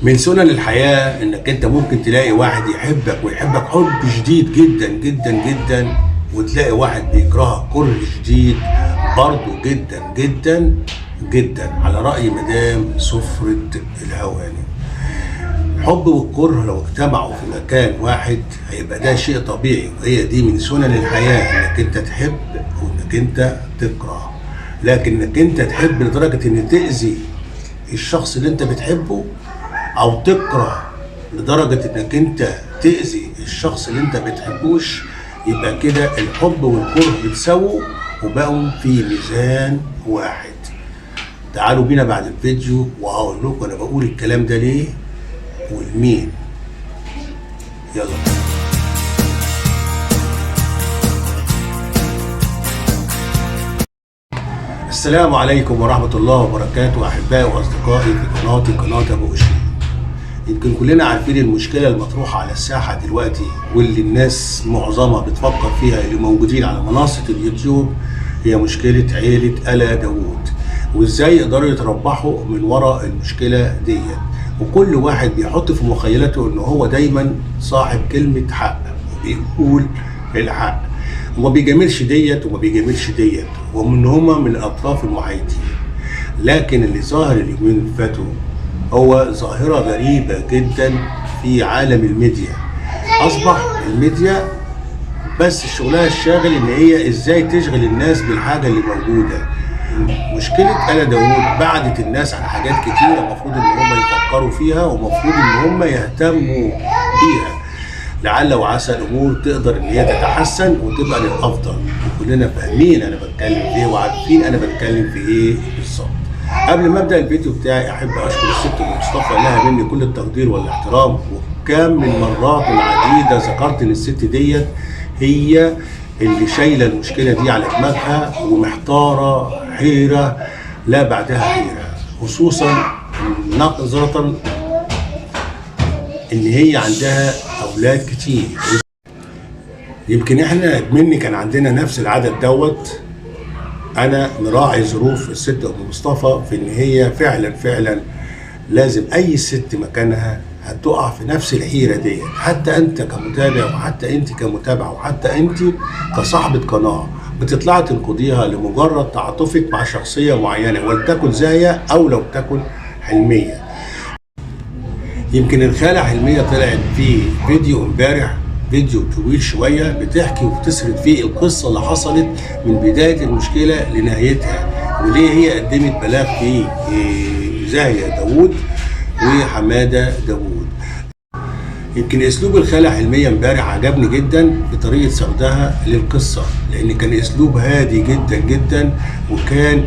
من سنن الحياة انك انت ممكن تلاقي واحد يحبك ويحبك حب شديد جدا جدا جدا، وتلاقي واحد بيكرهك كره شديد برضه جدا جدا جدا، على رأي مدام سفرة الهواني. الحب والكره لو اجتمعوا في مكان واحد هيبقى ده شيء طبيعي، وهي دي من سنن الحياة، انك انت تحب وانك انت تكره. لكن انك انت تحب لدرجة ان تأذي الشخص اللي انت بتحبه، او تكره لدرجة انك انت تأذي الشخص اللي انت بتحبوش، يبقى كده الحب والكره بتساووا وبقوا في ميزان واحد. تعالوا بينا بعد الفيديو وهقول لكم انا بقول الكلام ده ليه والمين. يلا. السلام عليكم ورحمة الله وبركاته، أحبائي وأصدقائي في قناتي، قناة أبو أشري. يمكن كلنا عارفين المشكلة المطروحة على الساحة دلوقتي واللي الناس معظمها بتفكر فيها، اللي موجودين على منصة اليوتيوب، هي مشكلة عيلة آلا داوود، وإزاي يقدروا يتربحوا من وراء المشكلة ديت. وكل واحد بيحط في مخيلته إن هو دايما صاحب كلمة حق وبيقول الحق، وما بيجاملش ديت وما بيجاملش ديت، ومن هما من الأطراف المحايدين. لكن اللي ظاهر اليومين اللي فاتوا هو ظاهرة غريبة جدا في عالم الميديا. أصبح الميديا بس شغلها الشاغل إن هي إزاي تشغل الناس بالحاجة اللي موجودة. مشكلة آلا داوود بعدت الناس عن حاجات كتيرة المفروض إن هم يفكروا فيها ومفروض إن هم يهتموا بيها، لعل وعسى الأمور تقدر إن هي تتحسن وتبقى للأفضل. وكلنا فاهمين أنا بتكلم في إيه وعارفين أنا بتكلم في إيه بالظبط. قبل ما أبدأ الفيديو بتاعي أحب أشكر الست أم مصطفى، لها مني كل التقدير والاحترام، وكم من مرات العديدة ذكرت إن الست ديت هي اللي شايلة المشكلة دي على دماغها ومحتارة حيرة لا بعدها حيرة، خصوصا نظرة إن هي عندها أولاد كتير. يمكن إحنا مني كان عندنا نفس العدد دوت. أنا مراعي ظروف الست أم مصطفى في إن هي فعلا فعلا لازم أي ست مكانها هتقع في نفس الحيرة ديت، حتى أنت كمتابع وحتى أنت كمتابعة وحتى أنت كصاحبة قناة بتطلعي تنقضيها لمجرد تعاطفك مع شخصية معينة، ولتكن زاهية أو لو تكن حلمية. يمكن الخالة حلمية طلعت في فيديو امبارح، فيديو طويل شوية، بتحكي وبتسرد فيه القصة اللي حصلت من بداية المشكلة لنهايتها، وليه هي قدمت بلاغ في زاهية داوود وحمادة داوود. يمكن اسلوب الخالة حلمية امبارح عجبني جدا في طريقة سردها للقصة، لان كان اسلوب هادي جدا جدا، وكان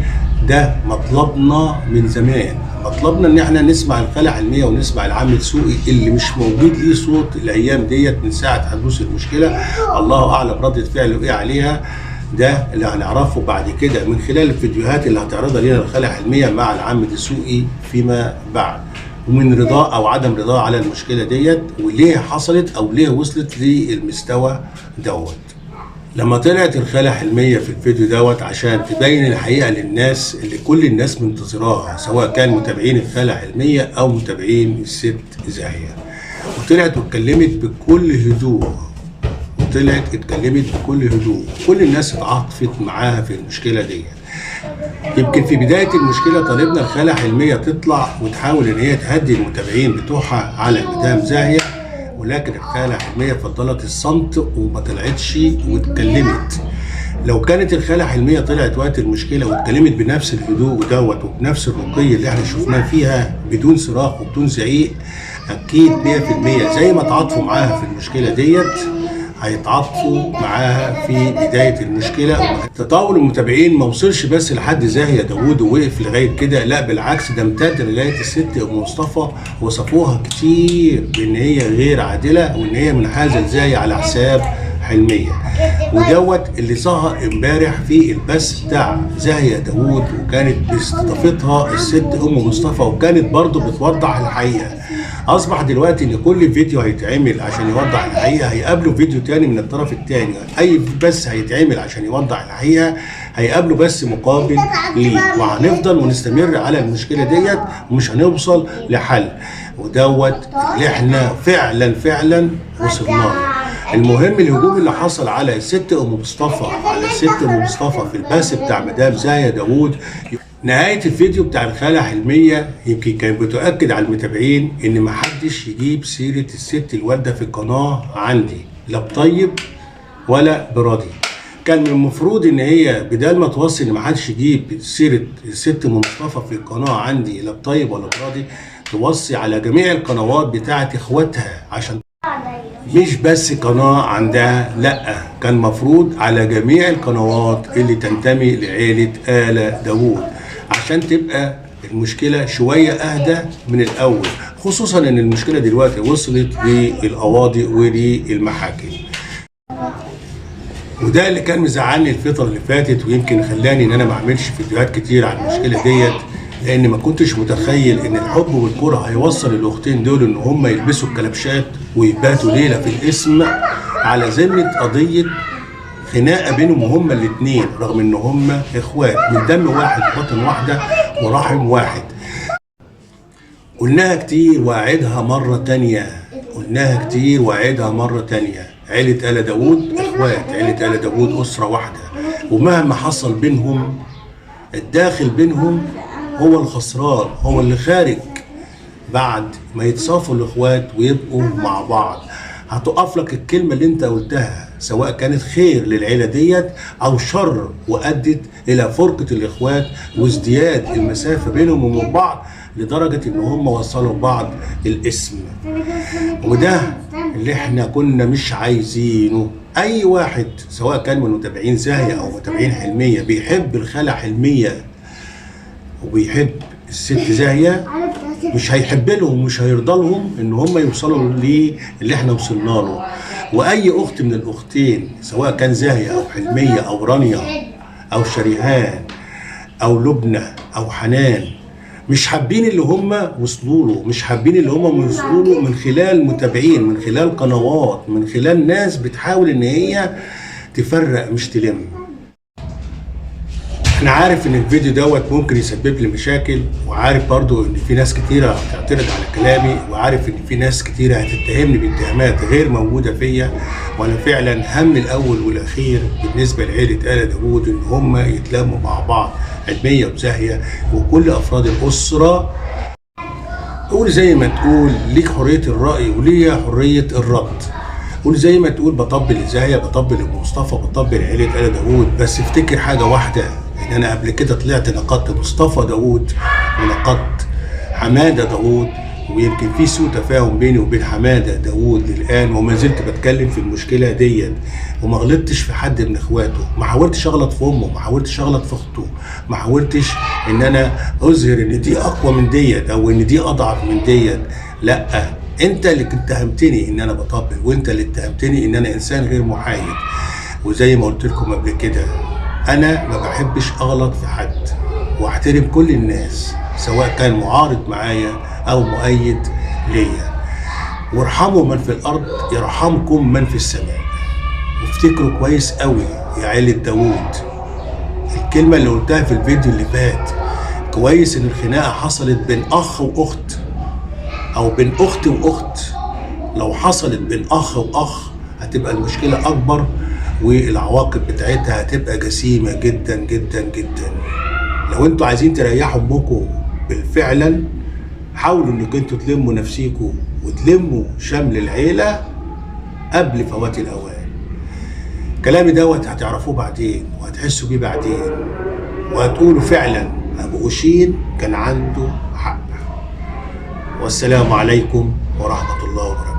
ده مطلبنا من زمان. مطلبنا ان احنا نسمع الخالة حلمية ونسمع العم دسوقي اللي مش موجود ليه صوت الايام ديت من ساعة حدوث المشكلة. الله اعلم ردة فعله ايه عليها، ده اللي هنعرفه بعد كده من خلال الفيديوهات اللي هتعرضها لنا الخالة حلمية مع العم دسوقي فيما بعد، ومن رضاه او عدم رضاه على المشكلة ديت وليه حصلت او ليه وصلت للمستوى دوت. لما طلعت الخالة حلمية في الفيديو دوت عشان تبين الحقيقة للناس اللي كل الناس منتظراها، سواء كان متابعين الخالة حلمية أو متابعين الست زاهية، وطلعت واتكلمت بكل هدوء، وطلعت اتكلمت بكل هدوء، كل الناس اتعاطفت معاها في المشكلة ديت. يمكن في بداية المشكلة طالبنا الخالة حلمية تطلع وتحاول إن هي تهدي المتابعين بتوعها على مدام زاهية، ولكن الخالة حلمية فضلت الصمت وما طلعتش واتكلمت. لو كانت الخالة حلمية طلعت وقت المشكلة واتكلمت بنفس الهدوء دوت وبنفس الرقي اللي احنا شفناه فيها، بدون صراخ وبدون زعيق، أكيد 100% زي ما تعاطفوا معاها في المشكلة ديت هيتعاطفوا معاها في بداية المشكلة. تطاول المتابعين ما وصلش بس لحد زاهية داوود ووقف لغاية كده، لا بالعكس ده امتد لغاية الست أم مصطفى، وصفوها كتير بإن هي غير عادلة وإن هي منحازة لزاهية على حساب حلمية. ودوت اللي ظهر امبارح في البث بتاع زاهية داوود، وكانت باستضافتها الست أم مصطفى، وكانت برضو بتوضح الحقيقة. أصبح دلوقتي إن كل فيديو هيتعمل عشان يوضح الحقيقة هيقابله فيديو تاني من الطرف التاني، أي بث هيتعمل عشان يوضح الحقيقة هيقابلوا بس مقابل ليه، وهنفضل ونستمر على المشكلة ديت ومش هنوصل لحل. ودوت اللي احنا فعلا فعلا وصلنا له. المهم الهجوم اللي حصل على الست ام مصطفى، على الست ام مصطفى في البث بتاع مدام زاهية داوود. نهاية الفيديو بتاع الخالة حلمية يمكن كانت بتؤكد على المتابعين ان محدش يجيب سيرة الست الوالدة في القناة عندي، لا بطيب ولا براضي. كان من المفروض ان هي بدل ما توصي ان محدش يجيب سيرة الست ام مصطفى في القناة عندي لا بطيب ولا براضي، توصي على جميع القنوات بتاعت اخواتها، عشان مش بس قناة عندها، لأ كان مفروض على جميع القنوات اللي تنتمي لعيلة آل داوود، عشان تبقى المشكلة شوية أهدى من الأول، خصوصا إن المشكلة دلوقتي وصلت للقواضي وللمحاكم. وده اللي كان مزعلني الفترة اللي فاتت، ويمكن خلاني إن أنا ما أعملش فيديوهات كتير عن المشكلة ديت، لأن ما كنتش متخيل إن الحب والكره هيوصل الأختين دول إن هم يلبسوا الكلبشات ويباتوا ليلة في القسم على ذمة قضية خناقة بينهم هما الاتنين، رغم إن هما إخوات من دم واحد وبطن واحدة ورحم واحد. قلناها كتير وأعيدها مرة تانية، قلناها كتير وأعيدها مرة تانية، عيلة آل داوود إخوات، عيلة آل داوود أسرة واحدة، ومهما حصل بينهم الداخل بينهم هو الخسران، هو اللي خارج بعد ما يتصافوا الإخوات ويبقوا مع بعض. هتقف لك الكلمة اللي انت قلتها، سواء كانت خير للعيلة ديت أو شر وأدت إلى فرقة الإخوات وازدياد المسافة بينهم وبين بعض لدرجة إن هم وصلوا بعض الاسم. وده اللي احنا كنا مش عايزينه. أي واحد سواء كان من متابعين زاهية أو متابعين حلمية بيحب الخالة حلمية وبيحب الست زاهية، مش هيحب لهم ومش هيرضى لهم ان هم يوصلوا للي احنا وصلنا له. واي اخت من الاختين سواء كان زاهية او حلمية او رانيا او شريهان او لبنى او حنان، مش حابين اللي هم وصلوا له، مش حابين اللي هم وصلوا له من خلال متابعين، من خلال قنوات، من خلال ناس بتحاول ان هي تفرق مش تلم. انا عارف ان الفيديو دوت ممكن يسبب لي مشاكل، وعارف برضو ان في ناس كتيرة هتعترض على كلامي، وعارف ان في ناس كتيرة هتتهمني باتهامات غير موجودة فيا. وانا فعلا هم الاول والاخير بالنسبة لعيلة آل داوود ان هم يتلموا مع بعض، حلمية وزاهية وكل افراد الاسرة. قول زي ما تقول، ليك حرية الرأي وليا حرية الرد. قول زي ما تقول، بطبل لزاهية، بطبل لمصطفى، بطبل لعيلة آل داوود، بس افتكر حاجة واحدة، إن أنا قبل كده طلعت نقدت مصطفى داوود ونقدت حمادة داوود، ويمكن في سوء تفاهم بيني وبين حمادة داوود للآن، وما زلت بتكلم في المشكلة ديت، وما غلطتش في حد من إخواته، ما حاولتش أغلط في أمه، ما حاولتش أغلط في أخته، ما حاولتش إن أنا أظهر إن دي أقوى من ديت أو إن دي أضعف من ديت. لأ، أنت اللي اتهمتني إن أنا بطبل، وأنت اللي اتهمتني إن أنا إنسان غير محايد. وزي ما قلت لكم قبل كده، أنا ما بحبش أغلط في حد، وأحترم كل الناس سواء كان معارض معايا أو مؤيد ليا. وارحموا من في الأرض يرحمكم من في السماء. وافتكروا كويس قوي يا عيلة داوود الكلمة اللي قلتها في الفيديو اللي فات، كويس إن الخناقة حصلت بين أخ وأخت أو بين أخت وأخت. لو حصلت بين أخ وأخ هتبقى المشكلة أكبر، والعواقب بتاعتها هتبقى جسيمة جدا جدا جدا. لو انتوا عايزين تريحوا امكم بالفعلا، حاولوا انكم انتوا تلموا نفسيكم وتلموا شمل العيلة قبل فوات الأوان. كلامي دوت هتعرفوه بعدين وهتحسوا بيه بعدين، وهتقولوا فعلا أبو أوشين كان عنده حق. والسلام عليكم ورحمة الله وبركاته.